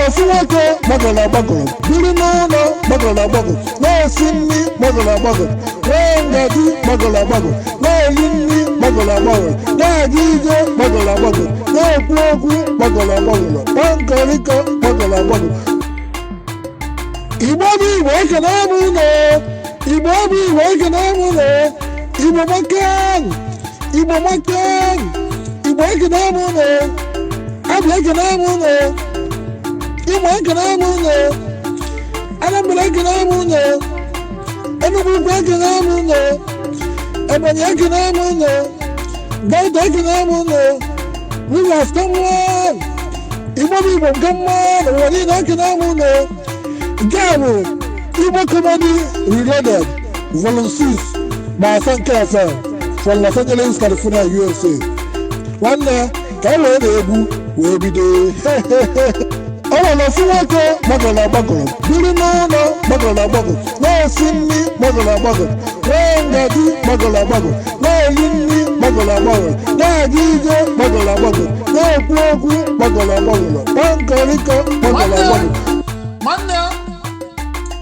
nwere ofu nwoke gbagọrọ agbagọrọ, biri n'ụlọ gbagọrọ agbagọ, na-esi nri gbagọrọ agbagọ, nwee ngaji gbagọrọ agbagọ, na-eri nri gbagọrọ agbagọ, na-aga ije gbagọrọ agbagọ, na-ekwu okwu gbagọrọ agbagọrọ, kpankọrịkọ gbagọrọ agbagọ. Igbo bụ Igbo, ekene m unu. Igbo bụ Igbo, ekene m unu. Igbo makan, Igbo makan, Igbo ekene m unu. Abịa, ekene m unu. Imo, ekene m unu. Anambra, ekene m unu. Enugu Ukwu, ekene m unu. Ebonyi, ekene m unu. Delta, ekene m unu. Rivers, come on. Igbo bụ Igbo nke mma n'ụwa niile, ekene m unu. Nke a bụ Igbo Comedy Reloaded Volume 6 by Asanka FM from Los Angeles, California, USA. Nwanne, ka e wee na-egwu wee bido. O nwere ofu nwoke gbagọrọ agbagọrọ, biri n'ụlọ gbagọrọ agbagọ, na-esi nri gbagọrọ agbagọ, nwee ngaji gbagọrọ agbagọ, na-eri nri gbagọrọ agbagọ, na-aga ije gbagọrọ agbagọ, na-ekwu okwu gbagọrọ agbagọrọ, kpankọrịkọ gbagọrọ agbagọ. Nwanne,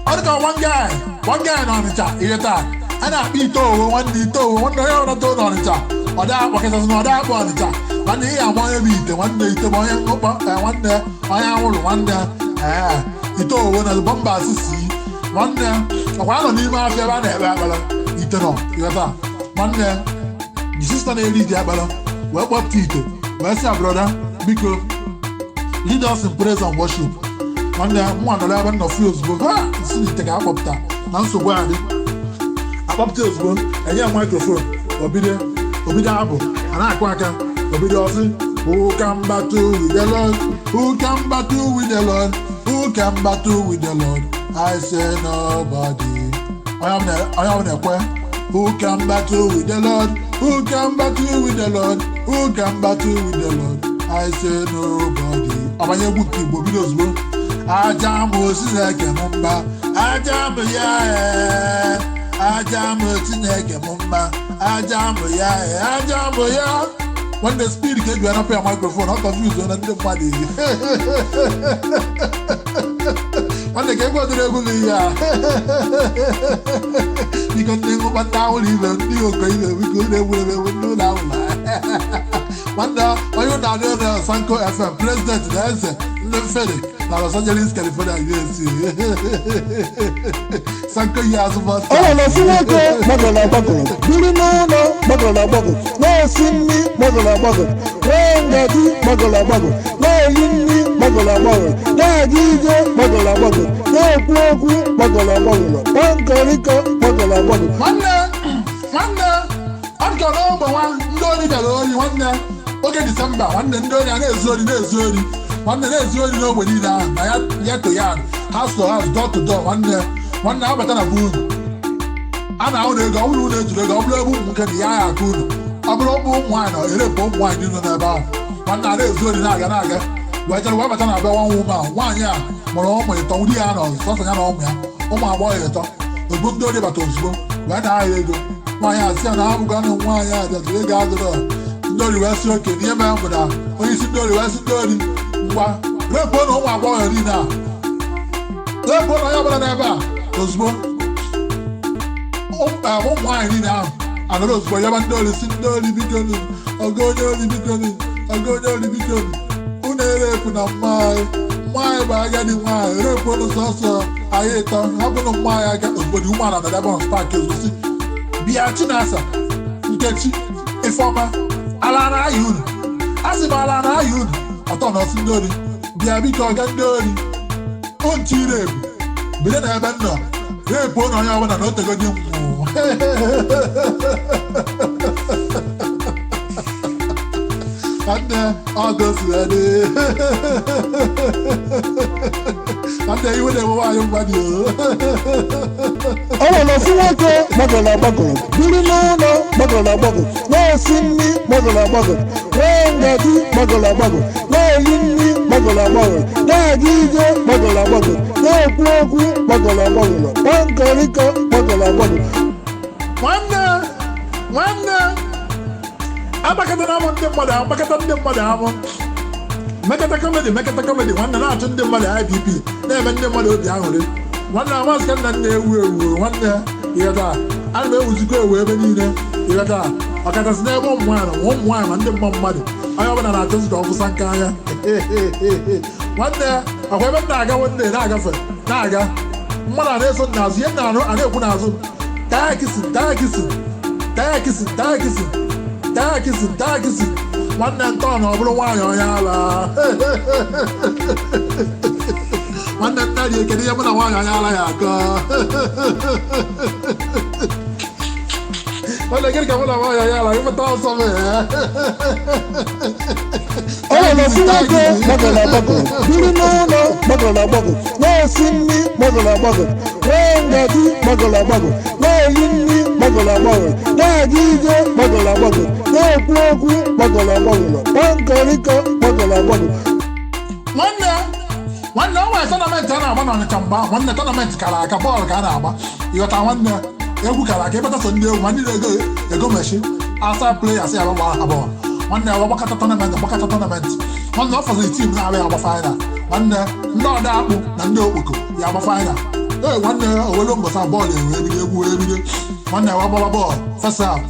ọ dịka one guy, one guy n'Ọnịcha ihe taa a na-akpọ ite owo. Nwanne, ite owo. Nwanne, onye ọbụla too n'Ọnịcha, ọ dị akpọ kịtasị na ọ dị akpọ Ọnịcha. Nwanne, ihe ama onye bụ ite. Nwanne, ite bụ onye ṅụkpọ. Nwanne, onye anwụrụ. Nwanne, ee, ite owo na bọmba asịsị. Nwanne, ọkwa anọ n'ime afịa ebe a na-ekpe ekpere, ite nọ ihe taa. Nwanne, sister na-eri ite ekpere wee kpọpụta ite wee sị ya, "Brother, biko, lead us in praise and worship." Nwanne, mụnwa nọrọ ebe nnọfi ozugbo ha si n'ite ka akpọpụta na nsogbu adị. Akpọpụta ozugbo, enye ya microphone, obido, obido abụ, a na-akụ aka. Obido ọsị, "Who can battle with the Lord? Who can battle with the Lord? Who can battle with the Lord? I say nobody." Onye ọbụla ekwe, "Who can battle with the Lord? Who can battle with the Lord? Who can battle with the Lord? I say nobody." Ọbanye egwu nke Igbo, bido ozugbo, "Aja m Chineke m mma, aja m ya ee, aja m Chineke m mma, aja m ya ee, aja m ya." Nwanne, speed ka eji anapụ ya microphone, ọ confuse na ndị mmadụ. Nwanne, ka egwu ọdịrị egwu bụ ihe a. Biko, ndị ngụkpa, ndị ahụrụ ibe, ndị oko ibe, biko, ụlọ egwu egwu ndị ụlọ ahụrụ. Nwanne, onye ụlọ adị na Sanko FM, president na eze ndị mfede na Los Angeles, California, USA. Sanko yi azụ. O nwere ofu nwoke gbagọrọ agbagọrọ, biri n'ụlọ gbagọrọ agbagọ, na-esi nri gbagọrọ agbagọ, nwee ngaji gbagọrọ agbagọ, na-eri nri gbagọrọ agbagọ, na-aga ije gbagọrọ agbagọ, na-ekwu okwu gbagọrọ agbagọrọ, kpankọrịkọ gbagọrọ agbagọ. Nwanne, nwanne, ọ dịka n'ogbe nwa ndị ori bịara ori. Nwanne, oge Disemba, nwanne, ndị ori a na-ezu ori, na-ezu ori. Nwanne, na-ezu ori n'ogbe niile ahụ na ya ya to yard, house to house, door to door. Nwanne, nwanne, abata na be unu a na-ahụ na ego. Ọ bụrụ unu ejiri ego, ọ bụrụ ebe ụmụ nwoke na ya ya aka unu, ọ bụrụ ụmụ nwaanyị na erepụ ụmụ nwaanyị nọ n'ebe ahụ. Nwanne, a na-ezu ori, na-aga, na-aga, wee chere wee bata na be nwa ụmụ ahụ. Nwaanyị a mụrụ ụmụ ịtọ, di ya nọ sọsọ ya na ụmụ ya, ụmụ agbọghọ ịtọ. Ozugbo ndị ori bata, ozugbo wee na ya ego. Nwaanyị a sị ya na abụga na nwaanyị a bịaziri ego adịrọ. Ndị ori wee sị oke na ihe mere bụ na onye isi ndị ori wee sị ndị ori, "Ngwa, repuo na ụmụ agbọghọ niile a, repuo na onye ọbụla n'ebe a." Ozugbo ụmụ nwaanyị niile ahụ anọrọ ozugbo yaba ndị ori, si ndị ori, "Biko nụ, ọga onye ori, biko nụ, ọga onye ori, biko nụ, unu erepụ na mma anyị. Mma anyị bụ agadi nwaanyị, erepụnụ sọsọ anyị ịtọ, hapụnụ mma anyị aka." Ozugbo dị umeala na ebe spark ozugbo, si, "Bịa, Chinasa, Nkechi, Ifeọma, ala na-ayị unu." A sị m, "Ala na-ayị unu ọtọ." Na ọsị ndị ori, "Bịa, biko, ọga ndị ori, ntu ire ebu bido na ebe m nọ repuo na onye ọbụla na otego dị nwụ." Nwanne, ọ gosiri dị. Nwanne, iwe na-ewe nwaanyị mmadụ o. O nwere ofu nwoke gbagọrọ agbagọrọ, biri n'ụlọ gbagọrọ agbagọ, na-esi nri gbagọrọ agbagọ, nwee ngaji gbagọrọ agbagọ, na-eri nri gbagọrọ agbagọ, na-aga ije gbagọrọ agbagọ, na-ekwu okwu gbagọrọ agbagọrọ, kpankọrịkọ gbagọrọ agbagọ. Nwanne, nwanne, agbakọta na amụ ndị mmadụ, agbakọta ndị mmadụ amụ. Mekata comedy, mekata comedy, nwanne, na-achụ ndị mmadụ IPP, na-eme ndị mmadụ obi aṅụrị. Nwanne, amasị ka nna na-ewu ewu. Nwanne, ịghọta, ana m ewuzikwa ewu ebe niile, ịghọta, ọkachasị n'ebe ụmụ nwaanyị ma ụmụ nwaanyị ma ndị mma mmadụ, onye ọbụla na-achọzi ka ọ fụsa nke anya. Nwanne, ọkwa ebe m na-aga, nwanne, na-agafe na-aga, mmadụ a na-eso m n'azụ, ihe m na-arụ a na-ekwu n'azụ, taya kissing, taya kissing, taya kissing, taya kissing, taya kissing, taya kissing. Nwanne, ntọ na ọ bụrụ nwaanyị onye ala. Nwanne, nna dị ekele ihe mụ na nwaanyị onye ala ya akọ. Nwanne, gịnị ka mụ na nwaanyị onye ala ịmụta ọsọ m? O nwere ofu nwoke gbagọrọ agbagọ, biri n'ụlọ gbagọrọ agbagọ, na-esi nri gbagọrọ agbagọ, nwee ngaji gbagọrọ agbagọ, na-eri nri gbagọrọ agbagọ, na-aga ije gbagọrọ agbagọ, na-ekwu okwu gbagọrọ agbagọ, kpankọrịkọ gbagọrọ agbagọ. Nwanne, nwanne, o nwere tournament a na-agba n'Ọnịcha mgbe ahụ. Nwanne, tournament kara aka, bọọlụ ka a na-agba, ịghọta? Nwanne, egwu kara aka, ịbata so ndị egwu ma ndị na-ego ego mechi asa players ya gbara ha bọọlụ. Nwanne, ya gbakọta tournament, gbakọta tournament. Nwanne, ọ fọziri team na-abịa agba final. Nwanne, ndị ọda akpụ na ndị okpoko ya agba final. Ee, nwanne, owelu mbọsa bọọlụ ewu ebido, egwu wee bido. Nwanne, ya gbaba bọọlụ first half,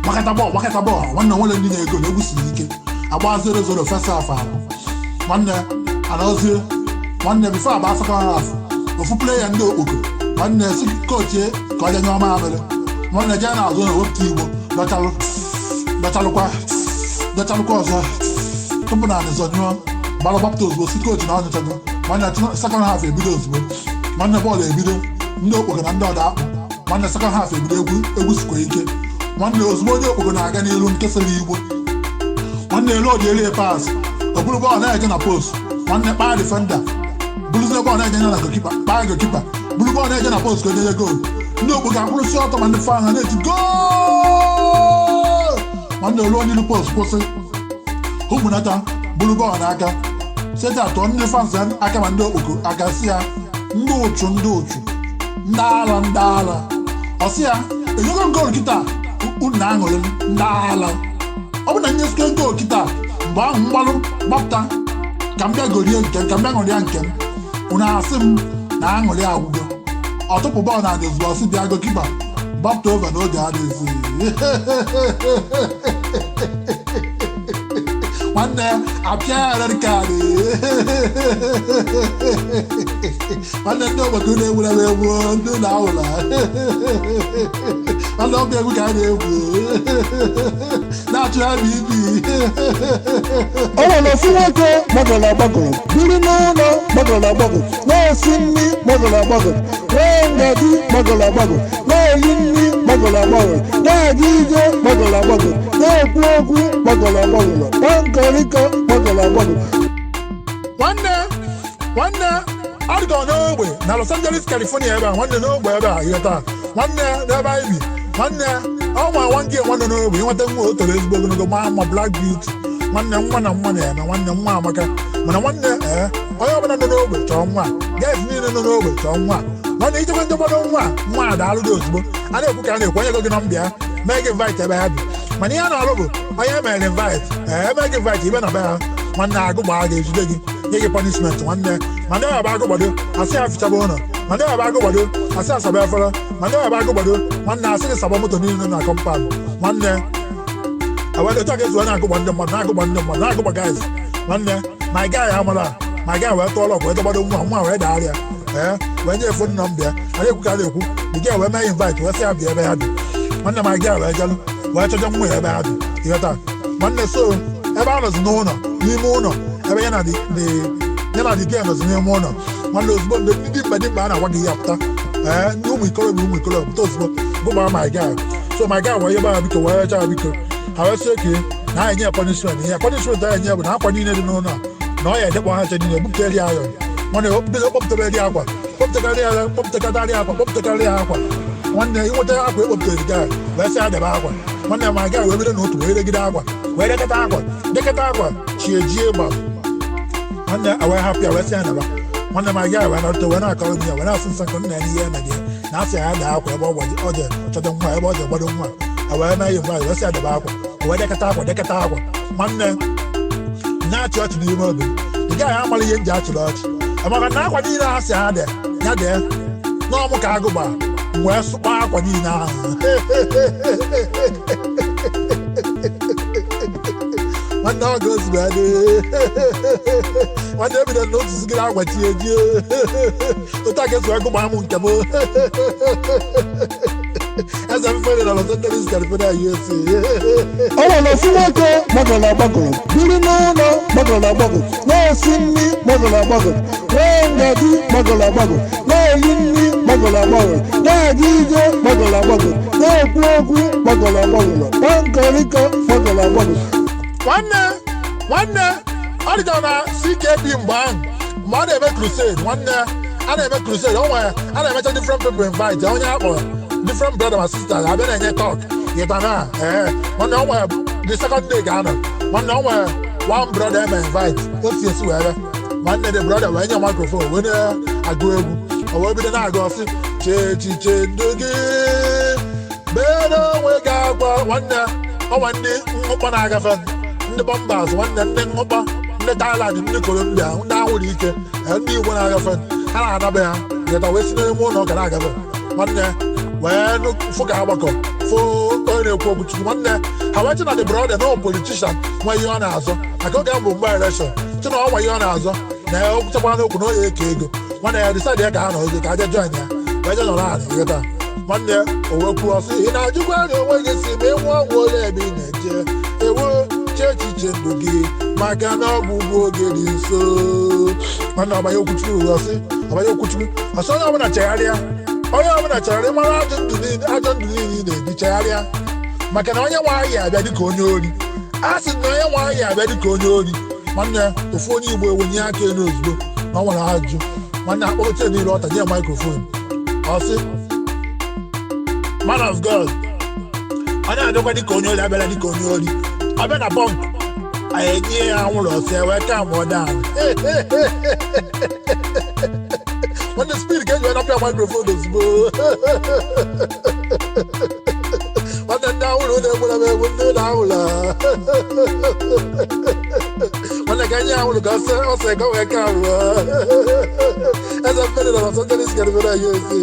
gbakọta bọọlụ, gbakọta bọọlụ. Nwanne, nwere ndị na-ego na egwu siri ike, agba 0-0 first half ahụ. Nwanne, anaozie. Nwanne, before agba second half, ofu player ndị okpoko, nwanne, si kochie ka ọ jenye ọma amịrị. Nwanne, jee n'azụ na wepụta igbo, dọchalụ, dọchalụkwa, dọchalụkwa ọzọ tupu na anị zọnyụọ, gbara gbapụta ozugbo, si coach na ọnyụchago. Nwanne, second half ebido ozugbo. Nwanne, bọọlụ ebido, ndị okpoko na ndị ọda akpụ. Nwanne, second half ebido, egwu egwu sikwa ike. Nwanne, ozugbo onye okpoko na-aga n'ilu nke sịrị igbo, nwanne, elu odi elie pass, o buru bọọlụ na-eje na post. Nwanne, kpaa defender, buruzie bọọlụ na-eje na goalkeeper, kpaa goalkeeper, buru bọọlụ na-eje na post ka onye nye goal. Ndị okpoko akwụrụsị ọtọ, ma ndị fan ha na-eti goal. Nwanne, olu onye ilu post kwụsị, ụmụnata buru bọọlụ n'aka, seta tụọ ndị fans aka ma ndị okpoko aka, si ya, "Ndị ụchụ, ndị ụchụ, ndị ala, ndị ala." Ọ sị ya, "Enyego m goal kịta, unu na-aṅụrị, ndị ala. Ọ bụ na nye sike goal kịta, mgbe ahụ mgbalụ gbapụta ka m bịa gorie nke m, ka m bịa ṅụrịa nke m, unu asị m na aṅụrị agwụgo." Ọ tụpụ bọọlụ na ozugbo, ọsị, "Bịa goalkeeper, gbapụta over n'oge adịghịzi." Nwanne, apịa ya red card. Nwanne, ndị ọgbakọ na-egwura egwu, ndị ụlọ awụla. Nwanne, ọbịa egwu ka a na-egwu na-achụ ha bibi. O nwere ofu nwoke gbagọrọ agbagọrọ, biri n'ụlọ gbagọrọ agbagọ, na-esi nri gbagọrọ agbagọ, nwee ngaji gbagọrọ agbagọ, na-eri nri gbagọrọ agbagọ, na-aga ije gbagọrọ agbagọ, na-ekwu okwu gbagọrọ agbagọrọ, kpankọrịkọ gbagọrọ agbagọ. Nwanne, nwanne, adịgọ n'ogbe na Los Angeles, California ebe a. Nwanne, n'ogbe ebe a, ihe taa, nwanne, n'ebe anyị bi. Nwanne, ọ nwa nwa nke nwanne n'ogbe ịnweta nwa o toro ezigbo ogologo, maa mma, black beauty. Nwanne, nwa na nwa na-eme. Nwanne, nwa amaka, mana nwanne, ee, onye ọbụla nọ n'ogbe chọọ nwa, guys niile nọ n'ogbe chọọ nwa. Nwanne, ichekwa ndị gbado nwa, nwa a daalụ gị ozugbo. A na-ekwu ka a na-ekwu, onye go gị nọmba ya, mee gị invite ebe ha bi. Mana ihe a na-alụ bụ onye emere invite, ee, eme gị invite ibe na be ha, nwanne, agụ gbaa ga-ejide gị, nye gị punishment. Nwanne, ma ndị ọba agụ gbado, asị ya fichaba ụlọ, ma ndị ọba agụ gbado, asị asaba efere, ma ndị ọba agụ gbado, nwanne, asị gị saba moto niile na compound. Nwanne, otu a ga-ezu na-agụgba ndị mmadụ, na-agụgba ndị mmadụ, na-agụgba guys. Nwanne, my guy amara, my guy wee tụọrọ ọgụ, wee gbado nwa, nwa wee dagharịa, ee, wee nye phone nọmba ya. A na-ekwu ka a na-ekwu, the girl wee mee invite, wee sị ya bịa ebe ha bi. Nwanne, my guy wee jelụ wee chọta nwa ya ebe ha bi, ịghọta? Nwanne, so ebe a nọzi n'ụlọ, n'ime ụlọ ebe ya na ya na the girl nọzi n'ime ụlọ. Nwanne, ozugbo ndị dimkpa dimkpa a na-agwa gị ya pụta, ee, ndị ụmụ ikorobịa, ụmụ ikorobịa pụta ozugbo, gụgbaa my guy. So my guy wee yebe ha biko, wee chaa biko, ha wee sị oke na anyị enye punishment. Ihe punishment anyị enye bụ na akwa niile dị n'ụlọ a na ọ ya edekpọ ha nche niile, bupụtara ya ayọn. Nwanne, kpọpụtara ya akwa, kpọpụtakarị ya, kpọpụtakarị akwa, kpọpụtakarị ya akwa. Nwanne, ịnweta akwa ekpopụtara gị wee sị adebe akwa. Nwanne, my guy wee bido n'otu wee regide akwa, wee dekọta akwa, dekọta akwa, chi ejie gbam. Nwanne, wee hapụ ya, wee sị ya naba. Nwanne, my guy wee narute, wee na-akọrọ m ya, wee na-asị nsọ nke nna ya n'ihe emere ya, na asị ya daa akwa ebe ọ je chọta nwa, ebe ọ je gbado nwa, wee mee ya mgbe wee sị ya debe akwa, wee dekọta akwa, dekọta akwa. Nwanne, Na-achị ọchị n'ime obi m. Ị gaghị amara ihe m ji achịrị ọchị, maka na akwa niile ha si ha dee ya dee n'ọmụ ka agụ gbara m wee sụkpa akwa niile ahụ. Nwanne, ọ ga ozugbo adị. Nwanne, ebido na otu sigiri agwa tie jie otu a ka esi wee gụgba m nke m. Eze mfere na Los Angeles, California, USA. Ọ nwere ofu nwoke gbagọrọ agbagọrọ, biri n'ụlọ gbagọrọ agbagọ, na-esi nri gbagọrọ agbagọ, nwee ngaji gbagọrọ agbagọ, na-eri nri gbagọrọ agbagọ, na-aga ije gbagọrọ agbagọ, na-ekwu okwu gbagọrọ agbagọrọ, kpankọrịkọ gbagọrọ agbagọ. Nwanne, nwanne, ọ dịka na CKP mgbe ahụ, mgbe a na-eme crusade. Nwanne, a na-eme crusade, o nwere a na-emecha different people invite, onye akpọrọ different brother and sister abịa na-enye talk ịta na ee. Nwanne, o nwere the second day ga-anọ. Nwanne, o nwere one brother eme invite, o si esi wee bịa. Nwanne, the brother wee nye microphone wee na-agụ egwu. O wee bido na-agụ, ọsị, "Chee echiche ndụ gị, bere onwe gị akwa." Nwanne, ọnwa ndị nwụkpọ na-agafe, ndị bombers. Nwanne, ndị nwụkpọ, ndị Thailand, ndị Colombia, ndị anwụrụ ike, ndị Igbo na-agafe, ha na-anabe ha geta wee si n'ime ụlọ ụka na-agafe. Nwanne, wee fụ ka agbakọ fụ onye na-ekwu okwu Chukwu. Nwanne, ha wee sị na the brother na politician nwe ihe ọ na-azọ, maka oge bụ mgbe election, sị na ọ nwe ihe ọ na-azọ na ya okwuchakwa n'okwu na onye eke ego. Nwanne, ya decide ya ka ha nọ oge ka aja join ya wee je nọrọ ala ịghọta. Nwanne, o wee kwuo, ọsị, "Ị na-ajụkwa na onwe gị si ma ịnwụ ọnwụ, ole ebe ị na-eje? Ewo, chee echiche ndụ gị, maka na ọgwụgwụ oge dị nso." Nwanne, ọbanye okwuchukwu, ọsị, ọbanye okwuchukwu, ọsị, "Onye ọbụla chegharịa, onye ọbụla chegharịa, mara ajọ ndụ niile, ajọ ndụ niile ị na-ebi, chegharịa, maka na onye nwe anyị abịa dịka onye ori." A sị na onye nwe anyị abịa dịka onye ori. Nwanne, ofu onye Igbo ewenye aka elu ozugbo na ọ nwere ajụjụ. Nwanne, akpọgote niile ọta nye microphone, ọ sị, "Man of God, onye adịkwa dịka onye ori abịala dịka onye ori, ọ bịa na bunk anyị enye ya anwụrụ ọsọ wee ka mụọ down." Nwanne, speed ka eji wee napịa microphone ozugbo. Nwanne, ndị anwụrụ na-egbere m egbu, ndị ụlọ anwụrụ. Nwanne, ka enye ya anwụrụ ka ọsọ ọsọ ka o wee ka mụọ. Eze mmiri na Los Angeles, California, USA.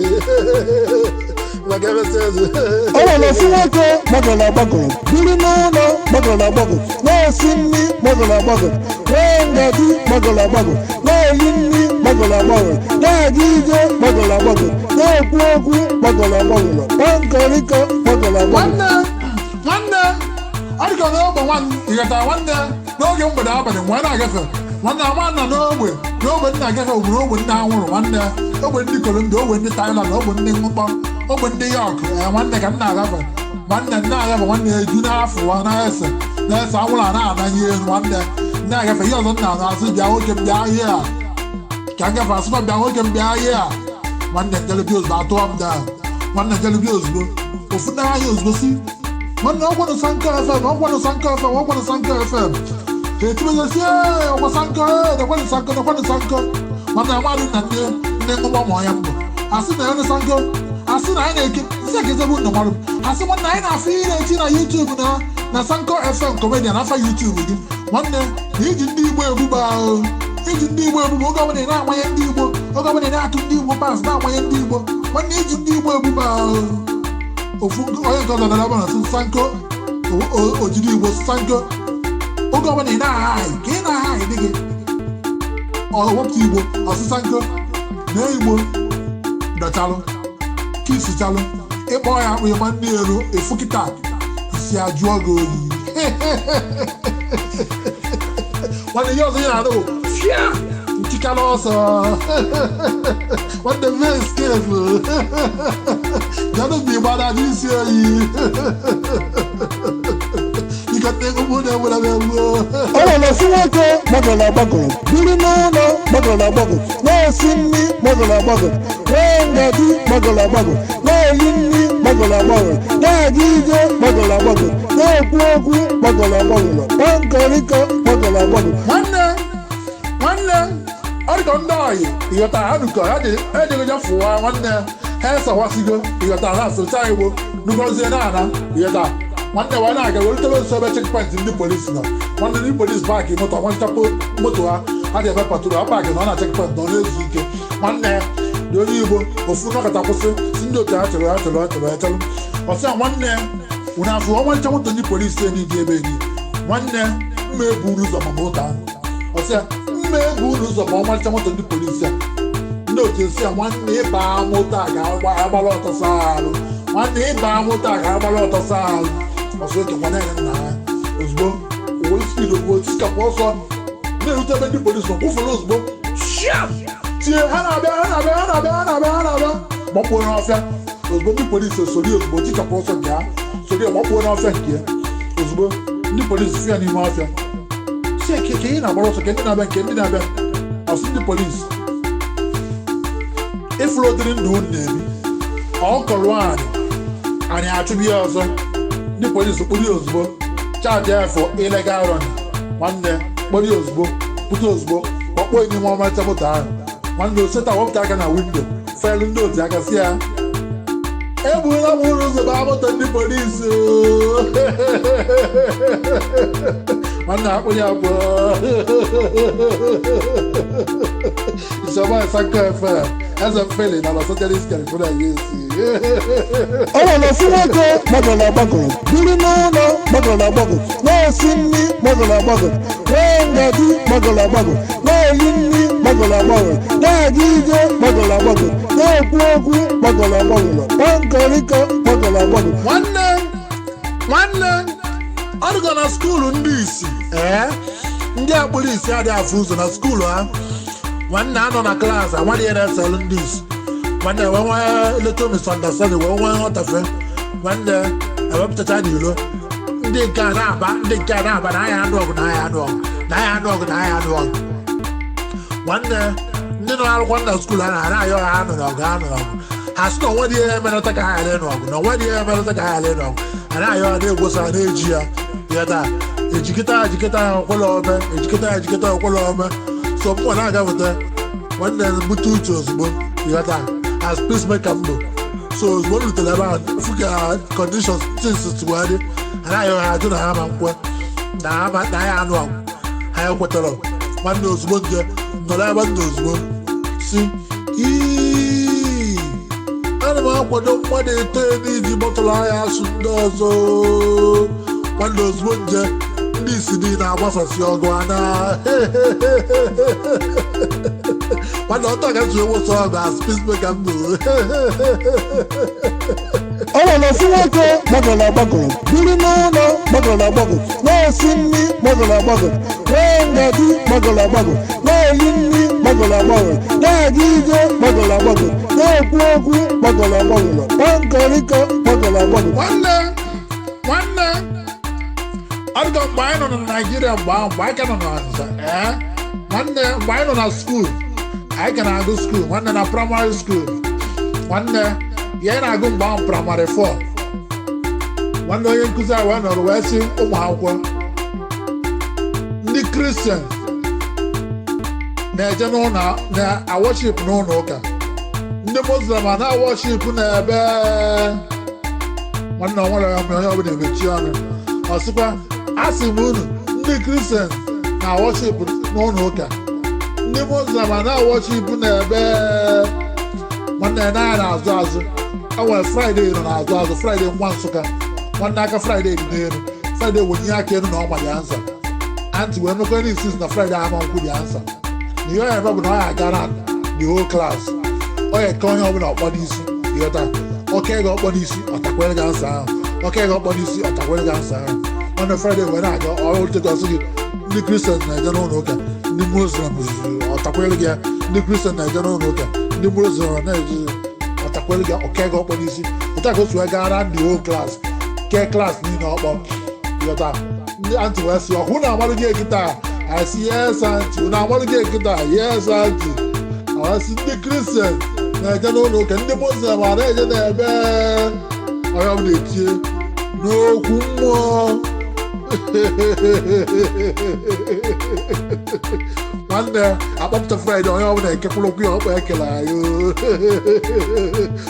Maka emesịa eze. O nwere ofu nwoke gbagọrọ agbagọrọ, biri n'ụlọ gbagọrọ agbagọ, na-esi nri gbagọrọ agbagọ, nwee ngaji gbagọrọ agbagọ, na-eri nri gbagọrọ agbagọ, na-aga ije gbagọrọ agbagọ, na-ekwu okwu gbagọrọ agbagọrọ, kpankọrịkọ gbagọrọ agbagọ. Nwanne, nwanne, ọ dịka n'ogbe nwanne ịghọtara. Nwanne, n'oge mgbede abalị mgbe a na-agafe, nwanne, ama nna n'ogbe n'ogbe nna agafe ogburu ogbe ndị anwụrụ. Nwanne, ogbe ndị Colombia, ogbe ndị Thailand, ogbe ndị nwụkpọ, ogbe ndị York. Ee, nwanne, ka m na-agafe, nwanne, m na-agafe, nwanne, eju n'afọ na-ese na-ese anwụrụ a na-ananye elu. Nwanne, m na-agafe, ihe ọzọ m na-anụ, asị, "Bịa nwoke m, bịa ihe a ka m gafe." Asịkwa, "Bịa nwoke m, bịa ihe a." Nwanne, njelebi ozugbo atụọ m daa. Nwanne, njelebi ozugbo ofu n'ahịa ozugbo si, "Nwanne, ọgwanụ Sanko FM, ọgwanụ Sanko FM, ọgwanụ Sanko FM." Ha etibezesi, "Ee, ọgwa Sanko, ee, nekwanụ Sanko, nekwanụ Sanko." Nwanne, amadụ na ndị ndị ṅụgbọ ma ọnya mbụ asị na onye Sanko, asị na anyị na-eke nsị ekezegbu ndụ mmadụ. Asị, "Nwanne, anyị na-afụ ihe na-eti na YouTube na Sanko FM comedian afa YouTube gị. Nwanne, na iji ndị Igbo ebuba ahụ, iji ndị Igbo ebuba, oge ọbụla ị na-amanye ndị Igbo, oge ọbụla ị na-atụ ndị Igbo pas, na-amanye ndị Igbo. Nwanne, iji ndị Igbo ebuba ahụ." Ofu onye nke ọzọ dara na Sanko ojiri Igbo Sanko, oge ọbụla ị na-agha ahị ka ị na-agha ahị dị gị, ọ wepụta Igbo ọsị Sanko na Igbo dọchalụ kisichalụ ịkpọ ya akpụ ịma ndị elu efu kịta isi ajụọ gị oyi. Nwanne, ihe ọzọ ị na-anụ bụ fịa ntikala ọsọ. Nwanne, mee escape janụ mgbe ịgbara ajụ isi oyi ike ndị ụmụ na-enwere m egbu. O nwere ofu nwoke gbagọrọ agbagọrọ, biri n'ụlọ gbagọrọ agbagọ, na-esi nri gbagọrọ agbagọ, nwee ngaji gbagọrọ agbagọ, na-eri nri gbagọrọ agbagọ, na-aga ije gbagọrọ agbagọ, na-ekwu okwu gbagọrọ agbagọrọ, kpankọrịkọ gbagọrọ agbagọ. Nwanne, nwanne, ọ dịka ndị ọyị ịghọtara ha nukọ ha ejegoje fụwa. Nwanne, ha esewasịgo ịghọtara ha asụcha Igbo nukọzie na ana ịghọta. Nwanne, wee na-aga wee rutebe nso ebe checkpoint ndị polisi nọ. Nwanne, ndị polisi park moto, ọmalịcha moto ha ha ji eme patrol, ha park na ọ na checkpoint na ọ na-ezu ike. Nwanne dị onye Igbo ofu nọkọta kwụsị, si ndị otu ha chere, ha chere, ha chere, ha chere. Ọsị ya, nwanne, unu afụ ọmalịcha moto ndị polisi enyi dị ebe enyi? Nwanne, mma ebu uru ụzọ ma moto ahụ. Ọsị ya, mma ebu uru ụzọ ma ọmalịcha moto ndị polisi a. Ndị otu esi ya, nwanne, ịba moto a ga-agbara ọtọ saa arụ. Nwanne, ịba moto a ga-agbara ọtọ saa arụ. Ọsọ oke nwanne ya nna ha ozugbo owe speed, ozugbo tikapụ ọsọ na-erute ebe ndị polisi nọ, kwụfere ozugbo, shia tie, ha na-abịa, ha na-abịa, ha na-abịa, ha na-abịa, ha na-abịa, gbakpuo n'ọfịa. Ozugbo ndị polisi esori, ozugbo tikapụ ọsọ nke ha sori, gbakpuo n'ọfịa nke ya. Ozugbo ndị polisi fụ ya n'ime ọfịa, si eke ka ị na-agbara ọsọ, ke ndị na-abịa, nke ndị na-abịa. Ọsị ndị polisi, ịfụrụ ụdịrị ndụ unu na-ebi, ọkọlụ anyị, anyị achụbụ ya ọzọ. Ndị polisi kpụrụ ya ozugbo, charge ya for illegal running. Nwanne, kpọrọ ya ozugbo, pụta ozugbo, gbakpọọ ya n'ime ọmarịcha moto ahụ. Nwanne, oseta wepụta aka na window, felu ndị otu aka, si ya, eburula m ụlọ ụzọ baa moto ndị polisi ooo. Nwanne, akpụ ya bụ Isoma Sanko FM, Eze Mfeli na Los Angeles, California, USA. O nwere ofu nwoke gbagọrọ agbagọrọ, biri n'ụlọ gbagọrọ agbagọ, na-esi nri gbagọrọ agbagọ, nwee ngaji gbagọrọ agbagọ, na-eri nri gbagọrọ agbagọ, na-aga ije gbagọrọ agbagọ, na-ekwu okwu gbagọrọ agbagọrọ, kpankọrịkọ gbagọrọ agbagọ. Nwanne, nwanne, ọ dịgo na school ndị isi, ee, ndị akpụrụ isi adịghị afụ ụzọ na school ha. Nwanne, anọ na class, amadị ihe na-eselụ ndị isi. Nwanne, wee nwee little misunderstanding, wee nwee nghọtafe. Nwanne, ewepụtacha n'ilo, ndị nke a na-aba, ndị nke a na-aba na anya anụ ọgụ, na anya anụ ọgụ, na anya anụ ọgụ, na anya anụ ọgụ. Nwanne, ndị nọ akwụkwọ na school a na ayọ ha anụ n'ọgụ, anụ n'ọgụ. Ha sị na onwe dị ihe emerụta ka ha ghara ịnụ ọgụ, na onwe dị ihe emerụta ka ha ghara ịnụ ọgụ. A na-ayọ ha, na-egwosa ha, na-eji ya ya taa, ejikịta ya, ejikịta ya, ọkwụla ome, ejikịta ya, ejikịta ya, ọkwụla ome. So mụ na-agafete, nwanne m, bute uche ozugbo, ịghọta, as peacemaker m bụ. So ozugbo m rutere ebe ahụ, fụ ka conditions things wee dị, a na-ayọ ha, ajụ na ha ma nkwe na ha ma na ya anụ ọgụ. Ha ekwetara. Nwanne, ozugbo nje nọrọ ebe m nọ, ozugbo si ii, ana m akwado mmadụ eto n'iji bọtụlụ ahịa asụ ndị ọzọ. Nwanne, ozugbo nje, ndị isi niile agbasasị ọgụ ana. Nwanne, ọtọ ka nsi ewụsọ ọgụ as peacemaker m bụ. O nwere ofu nwoke gbagọrọ agbagọrọ, biri n'ụlọ gbagọrọ agbagọ, na-esi nri gbagọrọ agbagọ, nwee ngaji gbagọrọ agbagọ, na-eri nri gbagọrọ agbagọ, na-aga ije gbagọrọ agbagọ, na-ekwu okwu gbagọrọ agbagọrọ, kpankọrịkọ gbagọrọ agbagọ. Nwanne, nwanne, ọ dịka mgbe anyị nọ na Naijiria mgbe ahụ, mgbe anyị ka nọ na Ọnịcha, ee, nwanne, mgbe anyị nọ na school, anyị ka na-agụ school, nwanne, na primary school. Nwanne, ya, anyị na-agụ mgbe ahụ primary 4. Nwanne, onye nkụzi anyị wee nọrọ wee sị ụmụ akwụkwọ, ndị Christian na-eje n'ụlọ na-aworship n'ụlọ ụka, ndị Muslim a na-aworship n'ebe. Nwanne, ọ nwere ya mere onye ọbụla emechi ọnụ. Ọ sịkwa, asị m unu, ndị Christian na-aworship n'ụlọ ụka, ndị Muslim a na-aworship n'ebe. Nwanne ya, na na-azụ azụ, enwere Friday nọ na-azụ azụ, Friday nwa Nsụka. Nwanne, aka Friday dị n'elu. Friday wenye aka elu na ọma dị answer. Aunty wee mekwa insist na Friday ama nkwụ dị answer, na ihe ọ ya eme bụ na ọ ya aga na the whole class, ọ ya eke onye ọbụla ọkpọ n'isi, ịghọta, oke ga ọkpọ n'isi, ọ takwere gị answer ahụ, oke ga ọkpọ n'isi, ọ takwere gị answer ahụ. Nwanne, Friday wee na-aga ọrụ ọsị gị, ndị Christian na-eje n'ụlọ ụka, ndị Muslim, ọ takwere gị ya, ndị Christian na-eje n'ụlọ ụka, ndị Muslim na-eje, ọ takwere gị, oke ga ọkpọ n'isi. Otu a ka o si wee gara ndị whole class, kee class niile ọkpọ, ịghọta. Ndị aunty wee sị, ọhụ na amalụ gị ekita? I sị, yes aunty. Unu amalụ gị ekita? Yes aunty. Awasị ndị Christian na-eje n'ụlọ ụka, ndị Muslim a na-eje n'ebe. Onye ọbụla etie n'okwu mmụọ. Nwanne, akpọpụta Friday, onye ọbụla ekekwụrụ okwu ya ọkpa ekele anyị.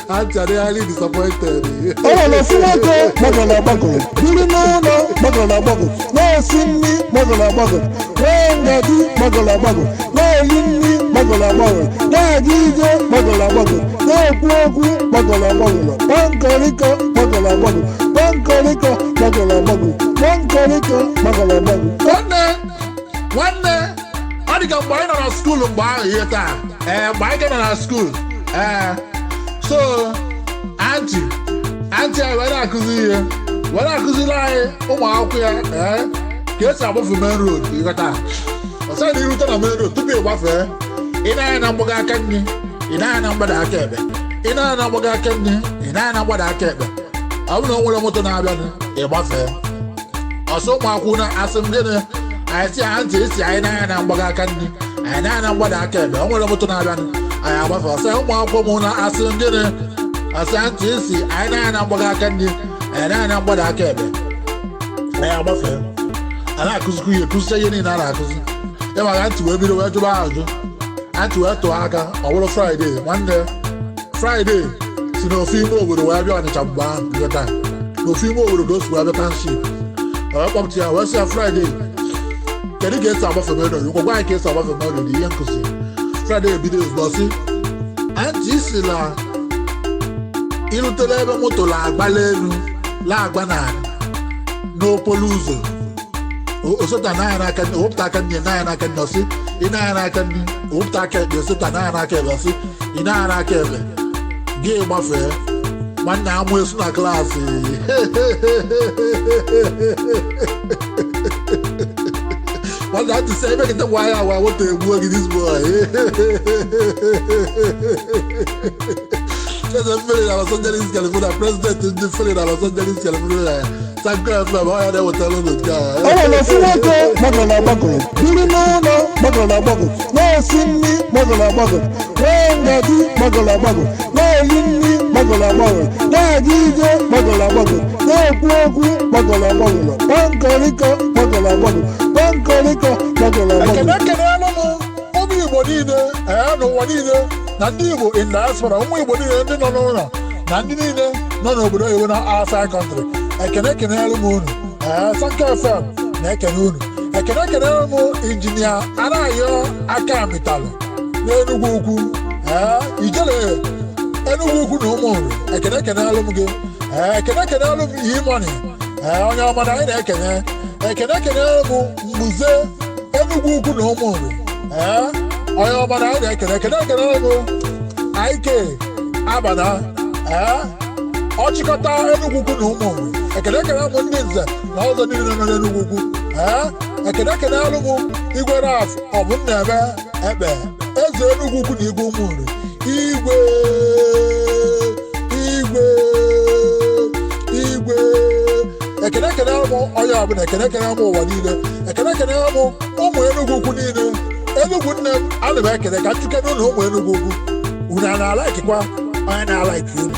Aunty adị highly disappointed. O nwere ofu nwoke gbagọrọ agbagọrọ, biri n'ụlọ gbagọrọ agbagọ, na-esi nri gbagọrọ agbagọ, nwee ngaji gbagọrọ agbagọ, na-eri nri gbagọrọ agbagọ, na-aga ije gbagọrọ agbagọ, na-ekwu okwu gbagọrọ agbagọrọ, kpankọrịkọ gbagọrọ agbagọ, kpankọrịkọ gbagọrọ agbagọ, kpankọrịkọ gbagọrọ agbagọ. Nwanne, nwanne, ọ dị ka mgbe anyị nọ na school mgbe ahụ, ihe taa, ee, mgbe anyị ka nọ na school, ee, so aunty anyị wee na-akụzi ihe, wee na-akụziri anyị ụmụ akwụkwọ ya, ee, ka esi agbafe main road. Ịghọta? Ọsọ na irute na main road, tupu ị gbafee, ị na-anya na mgbago aka nri, ị na-anya na mgbada aka ekpe, ị na-anya na mgbago aka nri, ị na-anya na mgbada aka ekpe, ọ bụrụ na o nwere moto na-abịanụ, ị gbafee. Ọsọ ụmụ akwụkwọ na asị m gịnị? Anyị si, aunty, esi anyị n'anya na mgbago aka nri, anyị n'anya na mgbada aka ekpe, o nwere moto na-abịanụ, anyị agbafe. Ọsọ ụmụ akwụkwọ m na asị m gịnị? Asị, aunty, esi anyị n'anya na mgbago aka nri, anyị n'anya na mgbada aka ekpe, anyị agbafe. A na-akụzikwa ihe, kụzicha ihe niile a na-akụzi ya maka aunty wee bido wee jụba ajụ. Aunty wee tụọ aka, ọ bụrụ Friday. Nwanne, Friday si n'ofe ime obodo wee bịa Ọnịcha mgbe ahụ. Bịa n'ofe ime obodo ka o si wee bịa township, wee kpọpụta ya, wee sị ya, "Friday, kedu ka esi agbafe main road? Gwa anyị ka esi agbafe main road." Ihe nkụzi Friday ebido ozugbo, sị, "Aunty si na irutela ebe moto na-agbala elu, na-agba n'ala n'okporo ụzọ, osota n'anya n'aka nne, owepụta aka nne n'anya n'aka nne, ọsị ị na-anya n'aka nne, owepụta aka ekpe, osota n'anya n'aka ekpe, ọsị ị na-anya n'aka ekpe, gị gbafee." Nwanne, amụ esu na class. Nwanne, aunty sị ebe kịta gwa ya agwa moto egbuo gị, this boy. Eze mmiri na Los Angeles, California, president ndị mmiri na Los Angeles, California, Sanko FM, ọ ya na-ewetara ụlọ nke a. O nwere ofu nwoke gbagọrọ agbagọrọ, biri n'ụlọ gbagọrọ agbagọ, na-esi nri gbagọrọ agbagọ, nwee ngaji gbagọrọ agbagọ, na-eri nri gbagọrọ agbagọ, na-aga ije gbagọrọ agbagọ, na-ekwu okwu gbagọrọ agbagọrọ, kpankọrịkọ gbagọrọ agbagọ, kpankọrịkọ gbagọrọ agbagọ. Ekene ekenelụ m ụmụ Igbo niile, ee, n'ụwa niile, na ndị Igbo in diaspora, ụmụ Igbo niile ndị nọ n'ụlọ na ndị niile nọ n'obodo oyibo na outside country. Ekene ekenelụ m unu. Ee, Sanko FM na-ekene unu. Ekene ekenelụ m injinia Anayo aka mitalụ n'Enugwu Ukwu, ee, ijele Enugwu Ukwu na ụmụ nri. Ekene ekenelụ m gị. Ee, ekene ekenelụ m E-Money, ee, onye ọma na anyị na-ekene. Ekene ekenelụ m Mbuze Enugwu Ukwu na ụmụ nri, ee, onye ọma na anyị na-ekene. Ekene ekenelụ m Ike Abana, ee, ọchịkọta Enugwu Ukwu na ụmụ nri. Ekene ekenelụ m ndị nze na ọzọ niile nọ n'Enugwu Ukwu. Ee, ekene ekenelụ m Igwe Raf ọ bụ nna eme ekpe eze Enugwu Ukwu na igwe ụmụ nri, igwe, igwe, igwe. Ekene ekene m onye ọbụla. Ekene ekene m ụwa niile. Ekene ekene m ụmụ Enugwu Ukwu niile. Enugwu nne m, ana m ekele ka njikere ụlọ ụmụ Enugwu Ukwu. Unu a na-alaikikwa onye na-alaiki unu.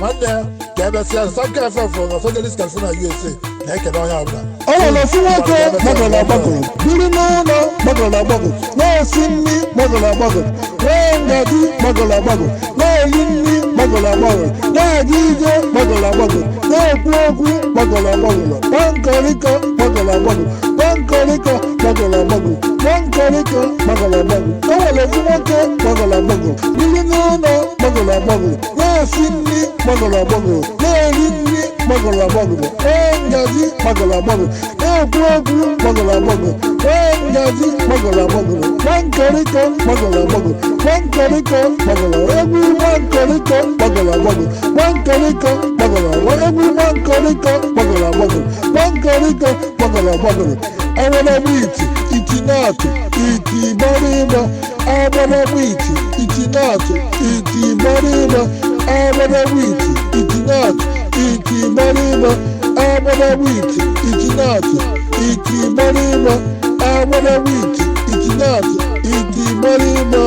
Nwanne, ka emesịa. Sanko FM from Los Angeles, California, USA na-ekene onye ọbụla. O nwere ofu nwoke gbagọrọ agbagọrọ, biri n'ụlọ gbagọrọ agbagọ, na-esi nri gbagọrọ agbagọ, nwee ngaji gbagọrọ agbagọ, na-eri nri gbagọrọ agbagọ, na-aga ije gbagọrọ agbagọ, na-ekwu okwu gbagọrọ agbagọrọ, kpankọrịkọ gbagọrọ agbagọ, kpankọrịkọ gbagọrọ agbagọ, kpankọrịkọ gbagọrọ agbagọ. O nwere ofu nwoke gbagọrọ agbagọ, biri n'ụlọ gbagọrọ agbagọ, na-esi nri gbagọrọ agbagọ, na-eri nri gbagọrọ agbagọ, nwee ngaji gbagọrọ agbagọ, na-ekwu okwu gbagọrọ agbagọ, nwee ngaji gbagọrọ agbagọ, kpankọrịkọ gbagọrọ agbagọ, kpankọrịkọ gbagọrọ egwu, kpankọrịkọ gbagọrọ agbagọ, kpankọrịkọ gbagọrọ egwu, kpankọrịkọ gbagọrọ agbagọ, kpankọrịkọ gbagọrọ agbagọrọ. Agbadagba iti iti naatụ iti gbara ịgba, agbadagba iti iti naatụ iti gbara ịgba, agbadagba iti iti naatụ iti gbara ịgba, agbadagba iti iti naatụ iti gbara ịgba, agbadagba iti iti naatụ iti gbara ịgba.